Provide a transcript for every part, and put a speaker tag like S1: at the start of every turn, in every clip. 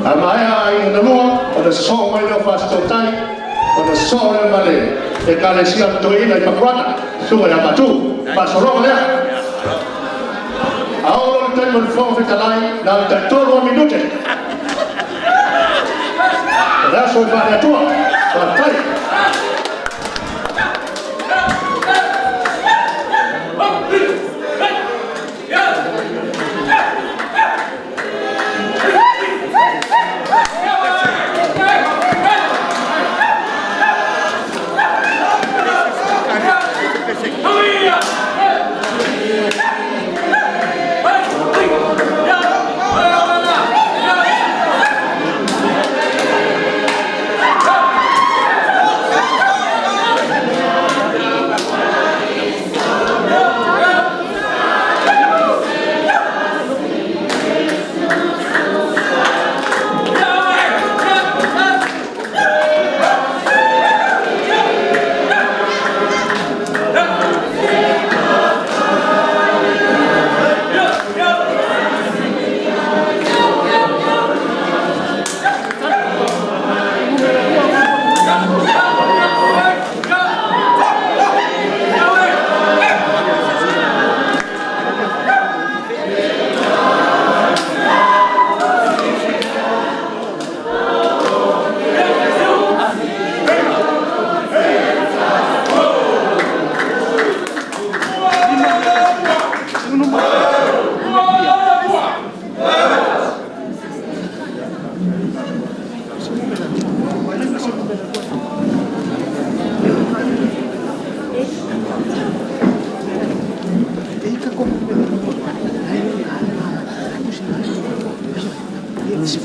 S1: A maea aiga na lua, ona sosoo mai lea o Fasitootai, ona sosoo lea ma le ekalesia o Toeaina i Pakuata, susuga ia Patu, faasologa lea. A oo loa le taimi o le Fofoga Fetalai, na o le tai-3 lava minute. O le aso e faale-Atua. Faafetai.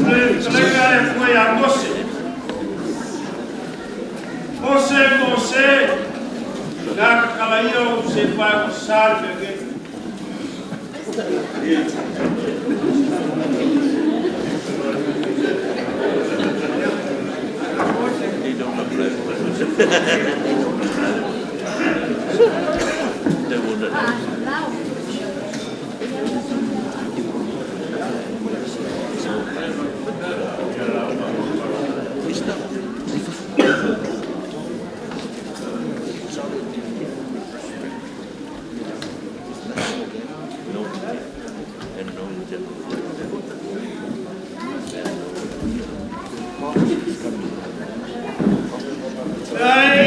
S2: Le fetalaiga a le Atua ia Mose. Mose, Mose, na tatala ia ou seefa ua sa le mea nei. Ia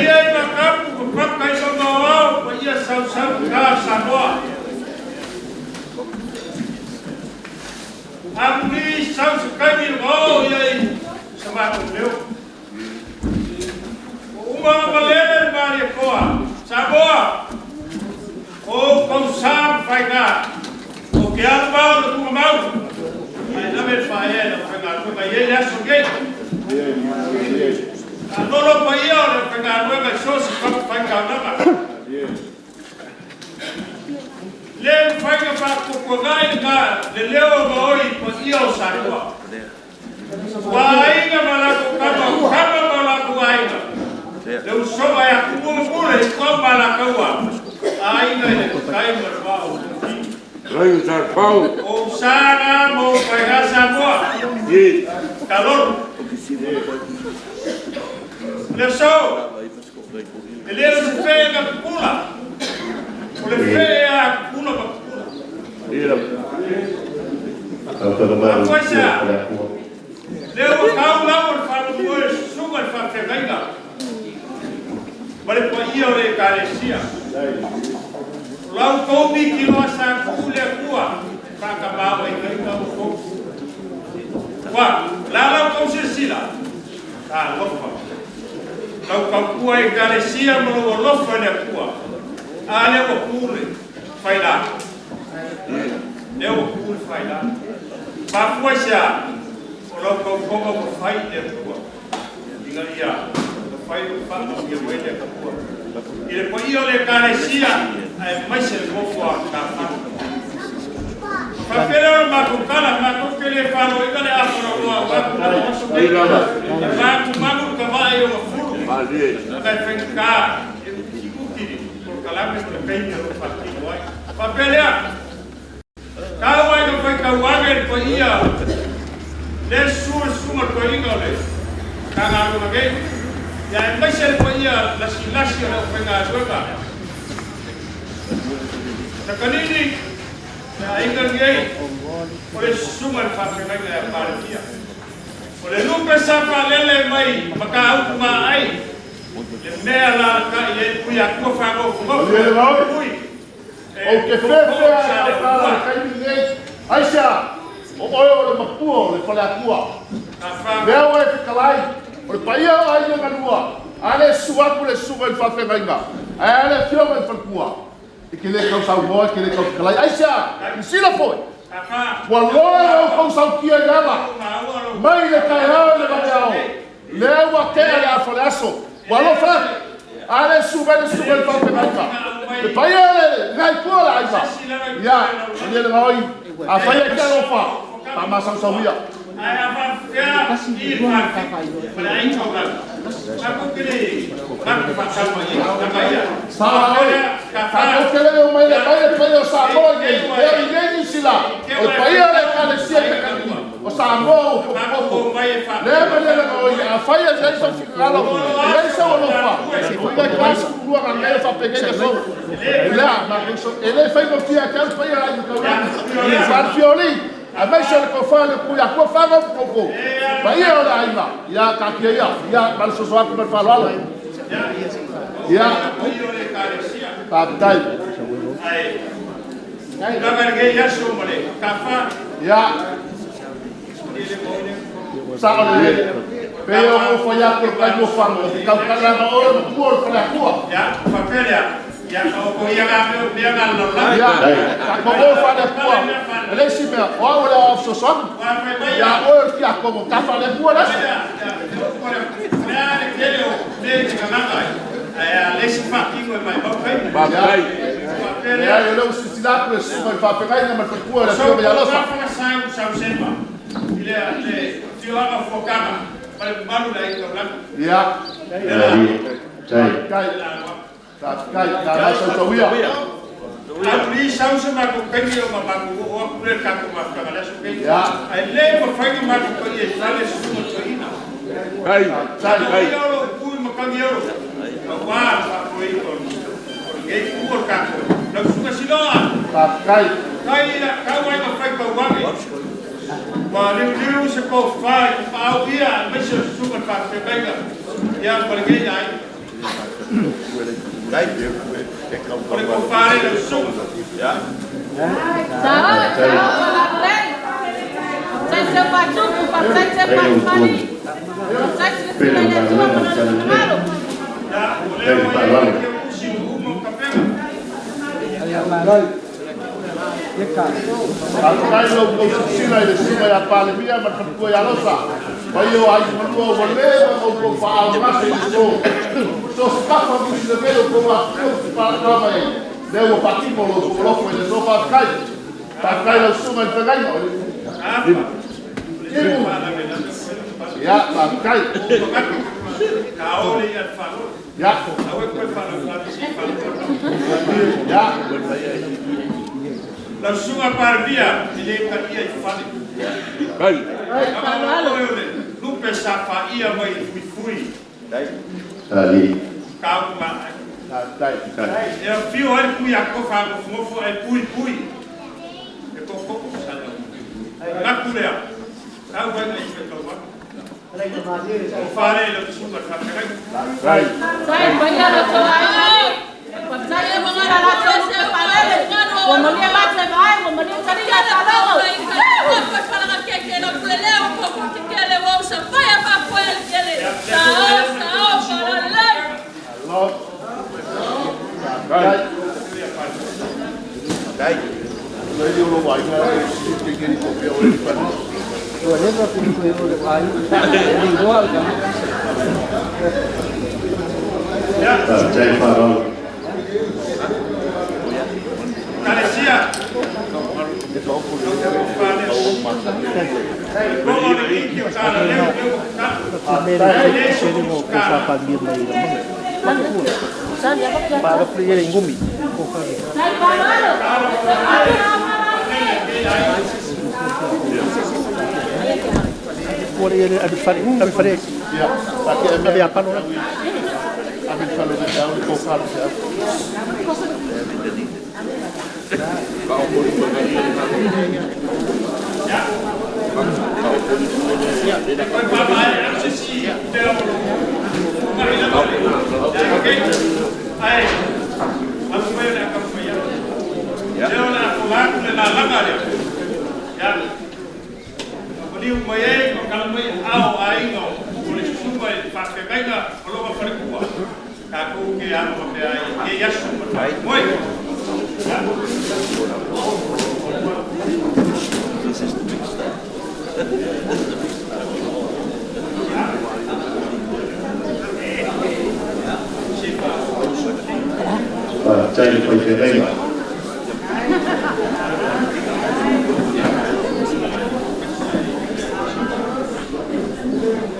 S2: ia i makapu papaka i mamaoao pa ia sausau ta Samoa. Amuli sau se kaimi o ia i sa matou leo. O uma malele le malie koa. Samoa, o kausā ma faiga. O ke alu mau le tunga mau. Ai lave le faea le faigaluega i le aso nei. A lolo pa ia o le faigaluega i so se faigaluega. Le faiga faapuapuagai na le leo ma oi pa ia o Samoa. Ua aiga ma latou kama, o kama ma latou aiga. Le usoga ia Tumua ma Pule, Ituau ma Alataua, aiga i le tai ma le vaa o Fonoti. O sana mo faiga Samoa. Kalolo. Le so, e le o se fe na pula. O le fe a pula ma pula.
S1: Atua le Atua.
S2: Le ua kau lau o le whānau e susuga le whawhengainga. Ma le paia o le ekalesia. O lau tou miki loa sa kuu le Atua. Whakamau ai kaika o kou. Wa, la lau kou silasila. Ta lofa. Lau kaupua ekalesia ma lau alofa i le Atua. A lea ua pule, whai la. Lea ua pule whai la. Mafua i se a, o lau kaukonga ua fai i le Atua. Inga ia, na fai o whaamanuia mai le Atua. I le paia o le ekalesia, ae maise le nofo a tafana. Whapere o matou kala, matou ke le whalo ika le awhara roa o aku na aso nei. E māku magu ka vai o ngafulu. Kai whaika e uki uki ni, o kalame o le peini o whakino ai. Whapere a, kau ai ka whaikauage le paia, le sue Matagaluega nei. Ia aemaise le paia lasilasi o le aufaigaluega. Takalini, le aiga lenei, o le susuga i le faafeagaiga ia Palemia. O le lupe sa faalele mai Matautu-ma-ai, le mea alalatai i ai Tuiatua fanofonofo
S1: Malie le Maoi.
S2: Pui.
S1: Ou te fefe ai au tala i taimi nei. Aisea, o oe o le mapua o le faleatua. Lea ua e fetalai, o le paia o aiga galua, a le susu atu le susuga i le faafeagaiga, ae a le afioga i le faletua, e te le tau saunoa, e te le tau fetalai. Aisea, silasila foi, ua loa la outou sautia i le ala, mai le taeao i le vaveao, lea ua tea le afa o le aso, ua alofa atu, a le susu mai le susuga i le faafeagaiga, le paia le nai tua o le aiga, ia, malie le gaoi, afai e te alofa, faamasausauia.
S2: Ae a faapea i le ma le aiga taulagi, tatou te le matou faatau ai tama ia.
S1: Sa oe, tatou te le o mai le mai le paia o Samoa i nei, e i nei Niu Sila, o le paia o le Ekalesia Pekanini, o Samoa ua potopoto. Lea malie le gaoi, afai e leai sau finagalo, e leai sau alofa, o le klasi lua na lea faapenei aso. Lea, e le faigofie ake au le paia o le aiga taulagi. Faafioli, aemaise o le tofa le Tuiatua fagofofo. Paia o le aiga, ia taatia ia, ia ma le soso atu ma le faaaloalo. Ia,
S2: Paia o le Ekalesia.
S1: Faafetai.
S2: Ae tulaga lenei aso ma le kafa.
S1: Ia, sao lelei. Pe o ou fai atu le taimi o fano, o te tautalaga oe matua o le faleatua.
S2: Ia faapea lea, ia o ia ga mea ga lalolagi.
S1: Ia, tatou o faleatua. E le isi mea, o au o le ao fesoasoani.
S2: Ua fai mai
S1: Ia oe o le tiakono, ta faleatua le aso.
S2: Ia o le a le tele o mea i te gagaga ai ae a le si faatino e maimau taimi.
S1: Ia,
S2: Faapea lea.
S1: leai, o lea ua silasila atu le susuga i le faafeagaiga ma le faletua i le
S2: Sau
S1: afioga ia Alofa.
S2: faga sau sau sema i le afioaga o Fuakaga ma le mamalu le aiga taulagi.
S1: Ia,
S3: Tai.
S1: faafetai, faafetai, na masausauia.
S2: Auli sau se matou taimi o ma matou oo atu lea i le tatou mafutaga le aso nei.
S1: Ia.
S2: Ae le mafai ona matou paia i fale susuga toeaina.
S1: Faafetai.
S2: Ia o lou pui ma kagi olo. Aua le faafoeina o lenei itu o le tatou. Lau susuga Siloa,
S1: Faafetai.
S2: kai kau ai ma fai tauage. Ua liuliu se tofa i paau ia aemaise o susuga le faafeagaiga. Ia ma lenei aiga. O le tofa lea lau susuga.
S4: Sao, sao, palalei. Sai seu patupu, sai seu patufali. Sai seu tua, malo.
S2: Ia, o lea ua i ai ke usi o uma o kapega.
S1: Faafetai lo outou silasila i le susuga ia Palemia ma le faletua ia Alofa. Paia o aiga malua ua leva ona outou faaalogase i le so. So se tafa o Niu Sila nei o outou afifio ma fepaalaga mai ai. Lea ua faatino lo outou alofa i le so faafetai. Faafetai lau susuga i le feagaiga.
S2: Afa.
S1: Timu. Ia, faafetai.
S2: Ka ole ia le faalolo.
S1: Ia,
S2: Aua e koe faalavelave se i faalolo.
S1: ia.
S2: Lau susuga Palemia, e le talia i fale. Aga o oe o le lupe sa faia mai i fuifui.
S3: Ali.
S2: Kau ma ai.
S1: Faafetai.
S2: E afio ai le pui a kofa a ngofungofo ai pui pui. E kokoko sa leo. Ngaku lea. Kau vai ngai fai tau waka. O whare lau susuga le faafeagaiga.
S4: Sai, paia la tua aiga. Sai, mga la tua lupe palele. Ua malia la te vai, ua malia tali la talogo.
S1: Alo. Faafetai. Lei o lou aiga e ke ke ko pe o le pa.
S3: Tai whārau.
S2: Kalesia. O whare. Gongo le kiki o tāna leo leo o ka.
S4: Sai, palalo.
S1: Ia, sa ke mea. Ave le fale le au le kofa le au.
S2: Ai, amu mai le aka mai. Leo la ko la le la langa le. Ya. Maliu mai ai ma kala mai ao ai ngo o le susuga i faafeagaiga o lona falekua. Tatou ke alo faapea ai i lenei aso ma le faamoemoe.
S3: This is the big stuff. This is the big stuff. Faafetai le faifeagaiga.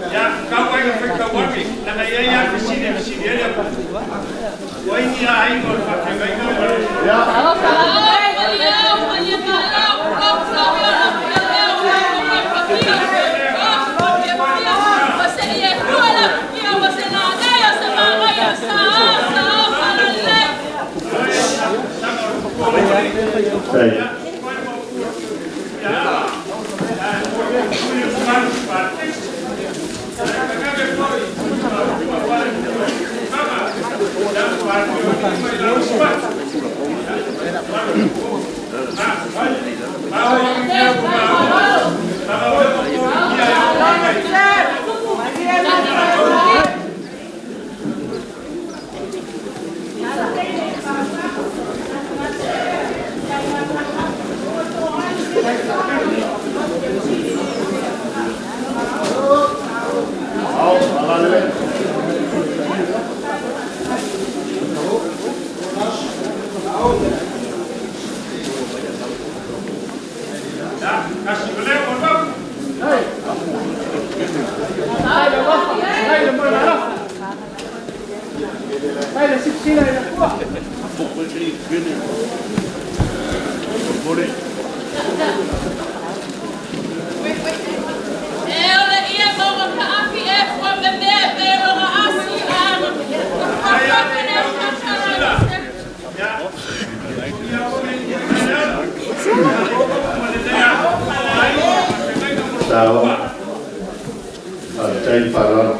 S2: Ia, kau ai ga faitau ake, laga i ai a fesili e fesili ai le atunuu. O ai ni aiga o le faafeagaiga ma le
S3: Faafetai.
S1: Ao, alalele.
S2: Kasi o leo o lau.
S3: Sao. Faafetai le faaaloalo.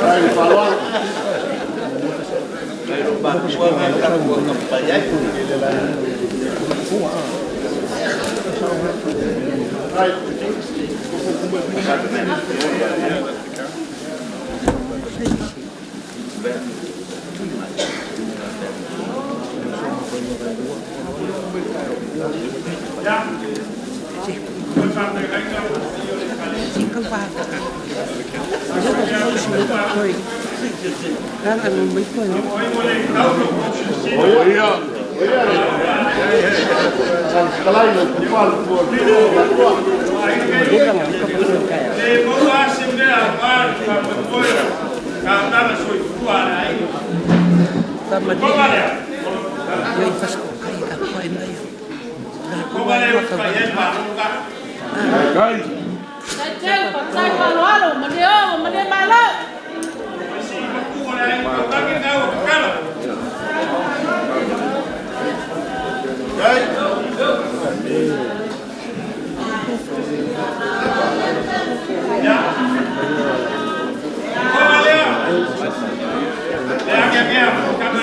S1: Ai, le faaaloalo. Ai. O ia, o ia. Sa kalai le kupa le tua. Tua.
S2: Le maua se mea auā le faamoemoe ka tala soifua a le aiga. Koga lea. Koga lea ua fai ai maluga. Si matua o le aiga taulagi na ua kakala. Ia. Koga lea. Le age agea kama.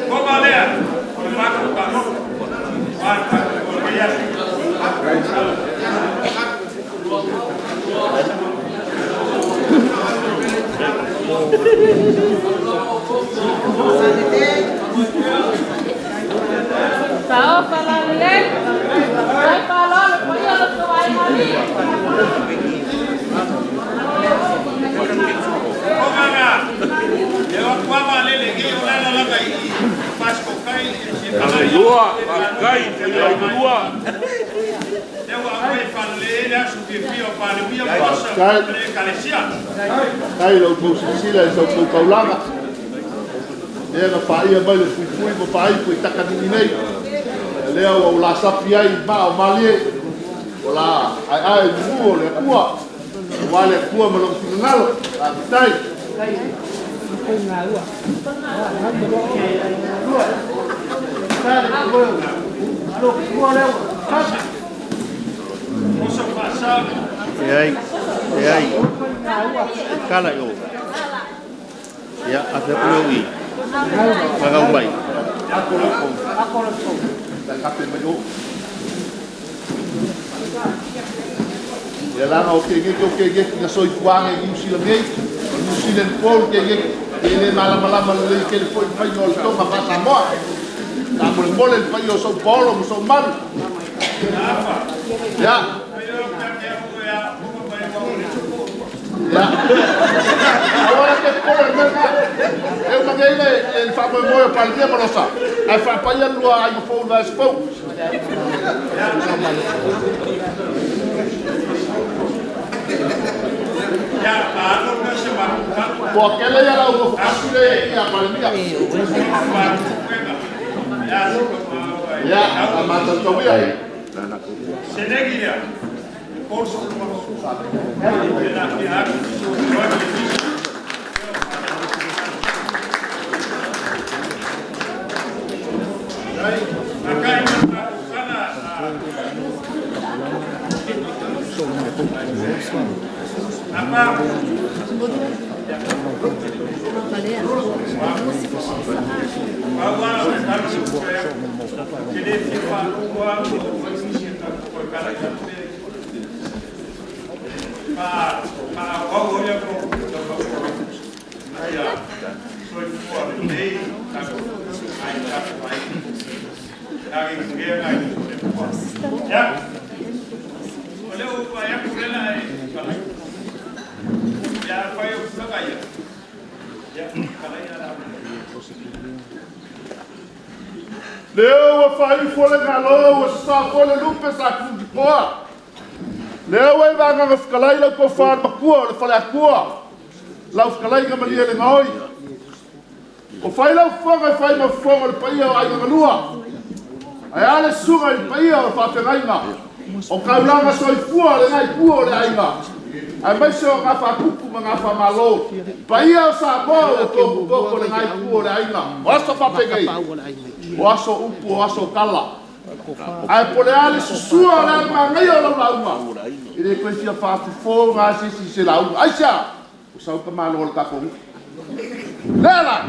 S2: Koga lea. O le matou kalolo. Wa le matou o le ia.
S4: Saofa lalelei, faafetai faaloalo i le paia o lo outou aiga alii.
S3: Lua, faafetai i le paia o Aiga Lua.
S1: Faafetai i la outou silasila i sa outou taulaga, lea na paia mai le fuifui ma faaipu i takanini nei, lea ua ou lasapi ai i maa o malie, ua la aeae i manu o le Atua, aua le Atua ma lona finagalo. Faafetai.
S5: Leai, leai, e kala i o. Ia, a fea ku leo i. Whakau mai.
S1: Kape mai o. Ia lana o ke geki o ke geki na soifuaga i Niu Sila nei, o Niu Sila ni pou ke geki, e le malamalama lelei tele foi le faiga o le toga faa-Samoa. Na molemole le paia o sou paolo ma sou malu. Ia. Ia. Aua la te popole i le mea lena. E uma nei le le faamoemoe o Palemia ma Losa, ae faapaia le lua aiga fou i le vaiaso fou. Toatele ia lau nofo kasi le ia Palemia. Ia, a matautauia. Lea ua faaifo le galo ua sasa foi le lupe sa tututoa. Lea ua i vagaga fetalai lau tofa le matua o le faleatua, lau fetalaiga Malielegaoi. O fai lau fofoga e fai ma fofoga o le paia o aiga galua. Ae a le susuga i le paia o faafeagaiga o taulaga soifua o lena itu o le aiga, aemaise o gafaatupu ma gafamalo, paia o Samoa ua topotoko lena itu o le aiga. O aso faapenei, o aso upu, o aso tala. Ae po o le a le susua o le a le manaia o lau lauga, e le toe fia faafofoga lava se isi i se lauga. Aisea? Ua sau le tamaloa o le tatou nuu. Lea la,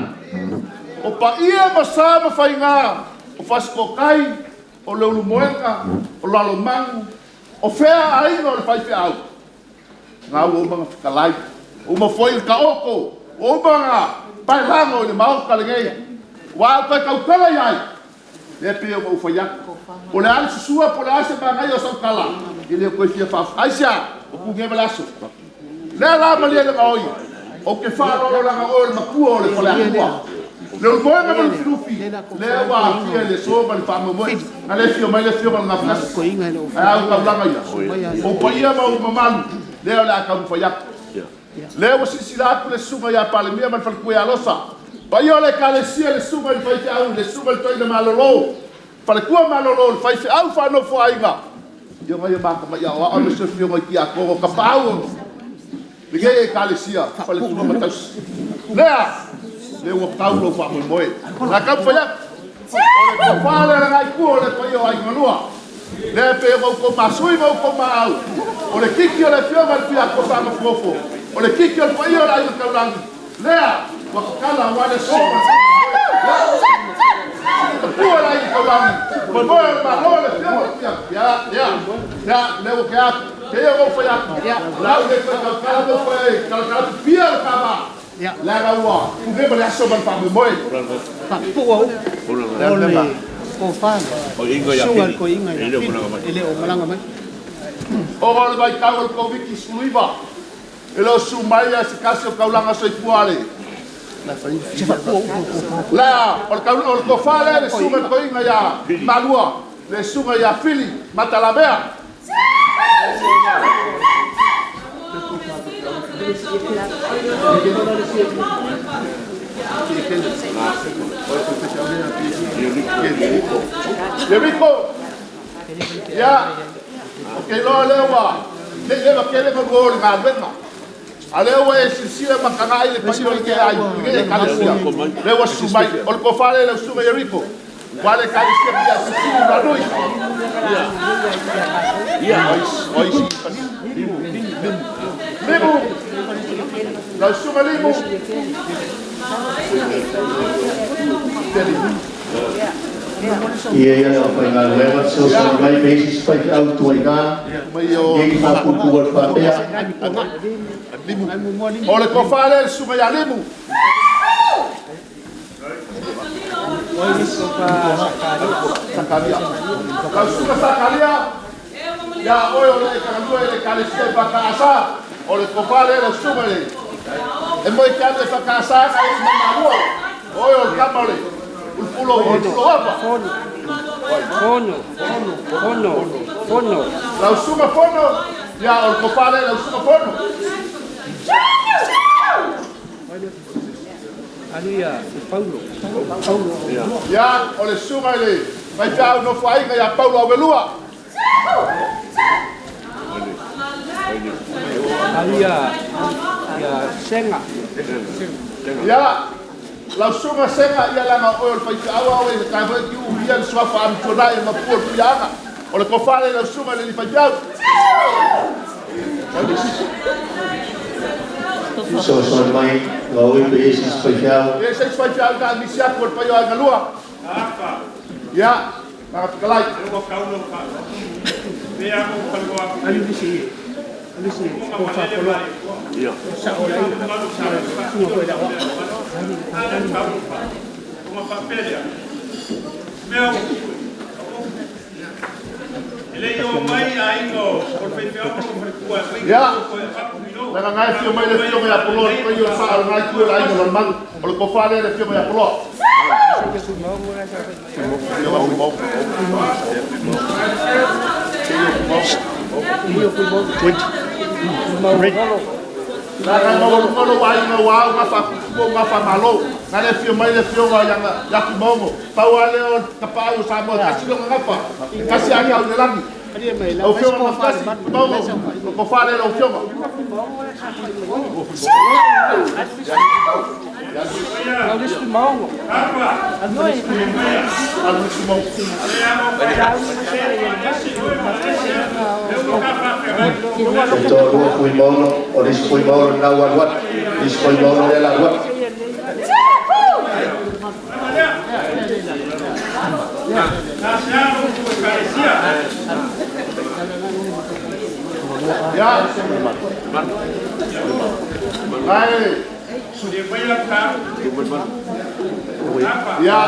S1: o paia ma sa ma faiga o Fasitotai, o Leulumoega, o Lalomanu, o fea aiga o le faifeau, na ua uma ona fetalai, ua uma foi ona taoto, ua uma ona paelago i le Maota lenei. Ua a ou toe tautala i ai? Lea e pei ona ou fai atu, po o le a le susua po o le a se manaia o sau tala, e le o toe fia faafofoga. Aisea? Ua tunia ma le aso. Lea la Malielegaoi, ou te faaaloalo leaga o oe o le matua o le Faleatua. Leulumoega ma Lufilufi, lea ua aafia i le aso ma le faamoemoe. Na le afio mai le afioga i le Gafatasi. Ae a ou taulaga ia? O paia ma ou mamalu, lea o le a taumafai atu. Lea ua silasila atu le susuga ia Palemia ma le faletua ia Losa, paia o le Ekalesia, le susuga i le faifeau, le susuga i le toeaina malolo, faletua malolo, le faifeau faanofoaiga, afioga ia ma tamai aoao aemaise o afioga i tiakono tapaau o lenei Ekalesia, faletua ma tausi. Lea, lea ua tau lou faamoemoe. Na taumafai atu, o le tofa lea le itu o le paia o aiga lua. Lea e pei ona outou masui ma outou maau, o le kiki o le afioga i le Tuiatua Faanofonofo, o le kiki o le paia o le aiga taulagi, lea ua tatala aua le aso ma le faamoemoe. Ia, tapua le aiga taulagi, moemoe o le Malo le afioga i le Tuiatua. Ia, ia, le ua ke atu. Ke ia wau whai atu. Lau le whai kau kala mo whai kala kala pia le kama. Le aga ua, uge ma le aso ma le whamoemoe.
S6: Faapupuu au o le tofa susuga i le toeaina ia Fili e le o malaga mai.
S1: Ona o le vaitau o le Koviti-19, e le o susu mai se tasi o taulaga soifua a le Lea, o le o le tofa lea le susuga i le toeaina ia Malua, le susuga ia Fili Matalavea. Ieriko, ia, ou te iloa lea ua ne i leva tele ona lua o le galuega. A lea ua e silasila ma tagai i le paia o le ai i lenei Ekalesia, lea ua susu mai, o le tofa lea i lau susuga Ieriko, aua le Ekalesia PLCC i Ulanui. O ai si Limu, lau susuga Limu.
S5: Ia ia le aufaigaluega fesoasoani mai ma isi faifeau tuaiga nei faapuupuu atu faapea.
S1: O le tofa lea i le susuga ia Limu. Sakaria. Lau susuga Sakaria, ia oe o le e galue i le Ekalesia i Whakaasa, o le tofa lea i lau susuga i le e moe te atu e Whakaasa ka e malua. Oe o le tama o le ulufulu o le ava.
S6: Fono, fono, fono.
S1: Lau susuga Fono, ia o le tofa lea i lau susuga Fono.
S6: Alu ia Paulo.
S1: Ia, o le susuga i le faifeau nofoaiga ia Paulo Auelua.
S6: Alu ia Senga.
S1: Ia, lau susuga Senga, ia leaga oe o le faifeau au e tae foi ki uia le suafa amituanai e mapua o le tuiaga. O le tofa lea i lau susuga i le faifeau.
S5: Fesoasoani mai gaoi pe i ai se isi faifeau.
S1: Pe i ai se isi faifeau na misi atu o le paia o Aiga Lua. Ia, Nagafikalai. Ia, leaga na e afio mai le afioga ia Poloa, le paia o le saa o lena itu o le aiga o Lalomanu. O le tofa lea i le afioga ia Poloa. Leaga e maualuga lou aiga ua au gafa ua gafa malo. Na le afio mai le afioga ia Fuimaono. Pau lava lea o le tapaau o Samoa, e tasi lona gafa, e tasi lava tau i le lagi. Lau afioga Gafatasi, Fuimaono, o le tofa lea i lau afioga.
S5: E toalua Fuimaono, o le isi Fuimaono lena ua alu atu, le isi Fuimaono lea o le a alu atu.
S1: Ia, ae Ia,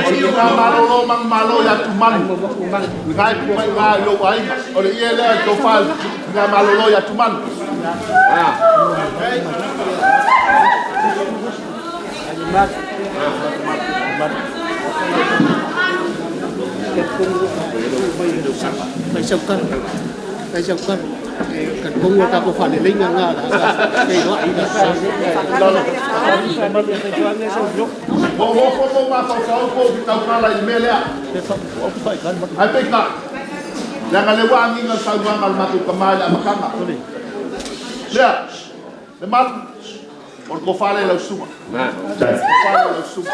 S1: o le faigamalo manumalo ia Tumanu, lena e tu mai i ina i lou aiga. O le ie lea i tou faigamalolo ia Tumanu.
S6: Talitonu o tatou faaleleiga lena o le a feiloai i le aso.
S1: Ua ou nofo ma ou mafaufau po o tautala i le mea lea. Ae peitai, leaga lea ua agiga le saunoaga a le matou tama i le amataga. Lea, le malu, o le tofa lea i lau susuga. O le tofa lea i lau susuga.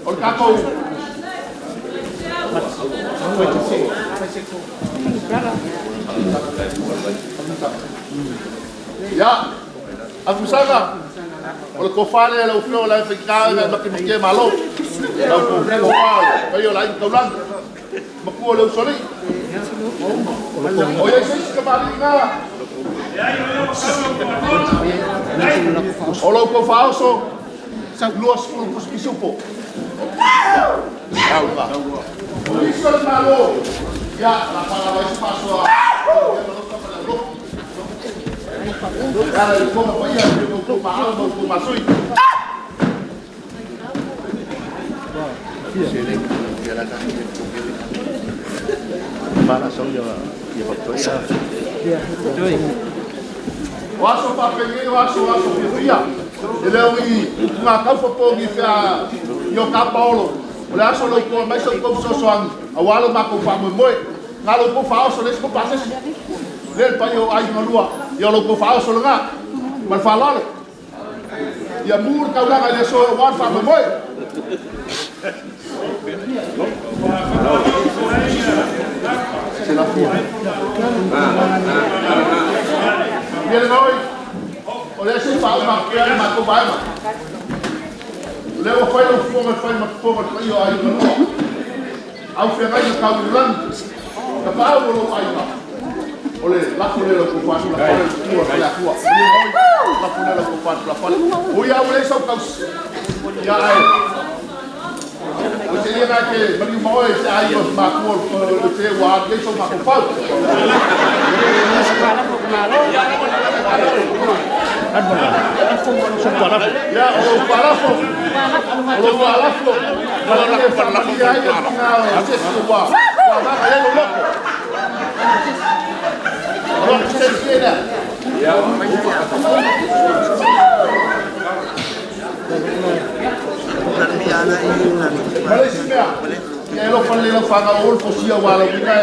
S1: O le tatou Ia, Afamasaga, o le tofa lea i lau Afioga i le Faigata e makemakia malo. Lau tofa o le paia o le Aiga Taulagi, matua o le Usoalii. O ia se isi kamaliga. O lau kou faaoso 20 pusi pisupo. O nisi o le Malo, ia, la faalava ai se faasoa. Ia, ma loka ma le aulotu. E ala i le fofoga paia i le outou maala ma outou masui. O aso faapenei o aso aso fiafia. E le o i utugataufa po o ni fea i o ka paolo. O le aso lou toa mai sa outou fesoasoani auā lo matou faamoemoe. Na lo outou faaoso le isi ko pasesi. Le le paia o aiga lua. Ia o lo outou faaoso lena. Ma le faaaloalo. Ia mu le taulaga i le aso auā le faamoemoe. Ia le gaoi, o lea se i faauma atu pea le matou vaega. O lea ua fai lau fofoga e fai ma fofoga o le paia o aiga lua. Au feagaiga tau i le lagi, tapaau o lou aiga. O le lafo lea lau outou faatulafale, le matua o le Faleatua. Ia le gaoi, lafo lea lau outou faatulafale. Ui lava ua leai sau tausi, ia ae o te ia na te maliu ma oe se aiga o se matua o te ua alu ai sou mafaufau. Ia, o lou faalafo, o lou faalafo, malie faamalie ai le tina o se isi ua agaga i ai lou loto. O lou se isi lea. Ma le isi mea, ia e alofa lelei lau fanau aua le fosia aua o le uiga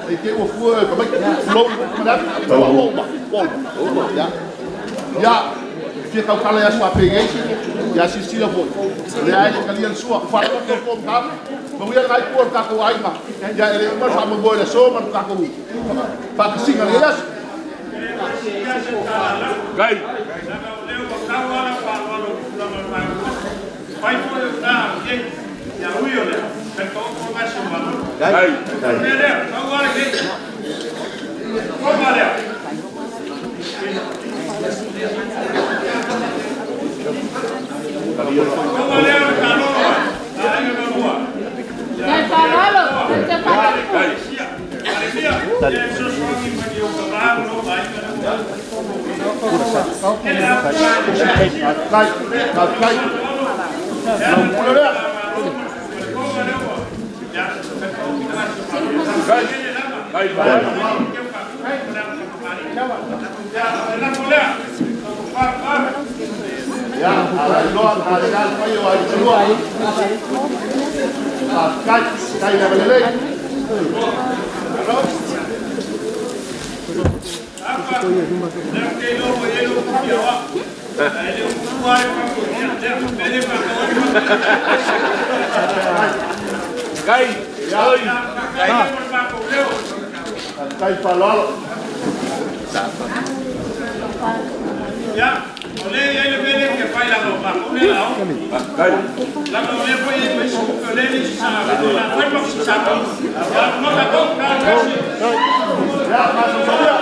S1: e te i ua fua e tamaiti. Tulou ma le atu, ua uma, ua uma. Ia, ia, e fia tautala i aso faapenei, ia silasila foi, o lea lava e le i talia le sua. Ua faalogo atu outou mataupu, manuia lena itu o le tatou aiga, ia e le uma le faamoemoe i le aso ma le tatou faatasiga i lenei aso.
S4: Te faaaloalo, te faatapu.
S1: Faafetai, faafetai. Lau pule lea. Ia, a iloa a le paia o aiga lua. Faafetai, faafetai le agalelei. Faafetai faaaloalo. Ia, masomasolia.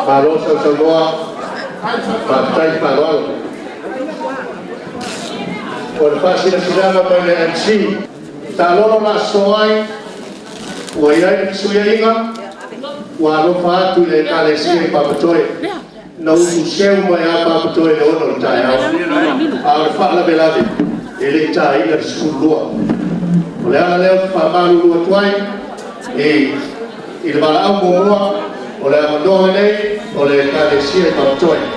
S7: Malo sausaunoa, faafetai le faaaloalo. O le faasilasilaga mai le MC, taalolo la aso ai, ua i ai le fesuiaiga, ua alofa atu i le Ekalesia i Papatoe, na ususeu mai lava Papatoe i le 6 o le taeao, a o le faalavelave, e le i taina le 12. O le ala lea ou te faamalulu atu ai i le valaau muamua, o le avanoa lenei o le Ekalesia i Papatoe.